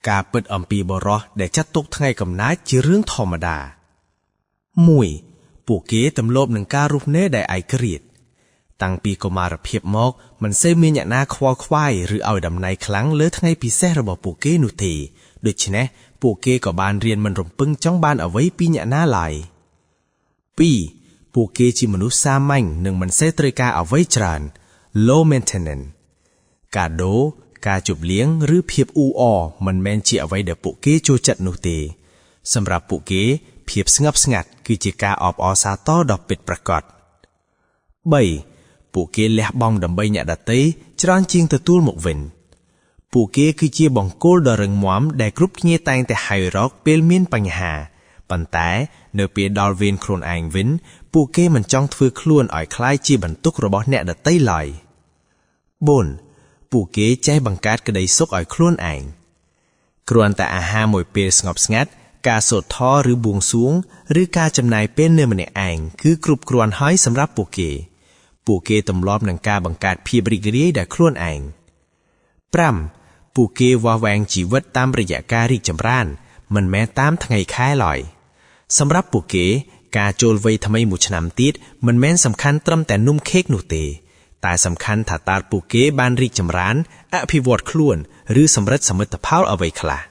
ការពិតអំពីបុរសដែលចាត់ទុកថ្ងៃកំណើតជារឿងធម្មតា1ពួកគេទម្លាប់នឹងការរស់នៅដែលឯករាជ្យតាំងពីកុមារភាពមកមិនសូវមានអ្នកណាខ្វល់ខ្វាយឬឲ្យតម្លៃខ្លាំងលើថ្ងៃពិសេសរបស់ពួកគេនោះទេដូច្នេះពួកគេក៏បានរៀនមិនរំពឹងចង់បានអ្វីពីអ្នកណាឡើយ2ពួកគេជាមនុស្សសាមញ្ញនិងមិនសូវត្រូវការអ្វីច្រើន low maintenance កាដូការជប់លៀងឬភាពអ៊ូអរមិនមែនជាអ្វីដែលពួកគេចូលចិត្តនោះទេសម្រាប់ពួកគេភាពស្ងប់ស្ងាត់គឺជាការអបអរសាទរដ៏ពិតប្រាកដ3ពួកគេលះបង់ដើម្បីអ្នកដទៃច្រើនជាងទទួលមកវិញពួកគេគឺជាបង្គោលដ៏រឹងមាំដែលគ្រប់គ្នាតែងតែហៅរកពេលមានបញ្ហាប៉ុន្តែនៅពេលដល់វេនខ្លួនឯងវិញពួកគេមិនចង់ធ្វើខ្លួនឲ្យក្លាយជាបន្ទុករបស់អ្នកដទៃឡើយ4ពួកគេចេះបង្កើតក្តីសុខឲ្យខ្លួនឯងគ្រាន់តែអាហារមួយពេលស្ងប់ស្ងាត់ការសូត្រធម៌ឬបួងសួងឬការចំណាយពេលនៅម្នាក់ឯងគឺគ្រប់គ្រាន់ហើយសម្រាប់ពួកគេពួកគេទម្លាប់នឹងការបង្កើតភាពរីករាយដោយខ្លួនឯង5ពួកគេវាស់វែងជីវិតតាមរយៈការរីកចម្រើនមិនមែនតាមថ្ងៃខែឡើយសម្រាប់ពួកគេការចូលវ័យថ្មីមួយឆ្នាំទៀតមិនមែនសំខាន់ត្រឹមតែនំខេកនោះទេតែសំខាន់ថាតើពួកគេបានរីកចម្រើនអភិវឌ្ឍខ្លួនឬសម្រេចសមិទ្ធផលអ្វីខ្លះ។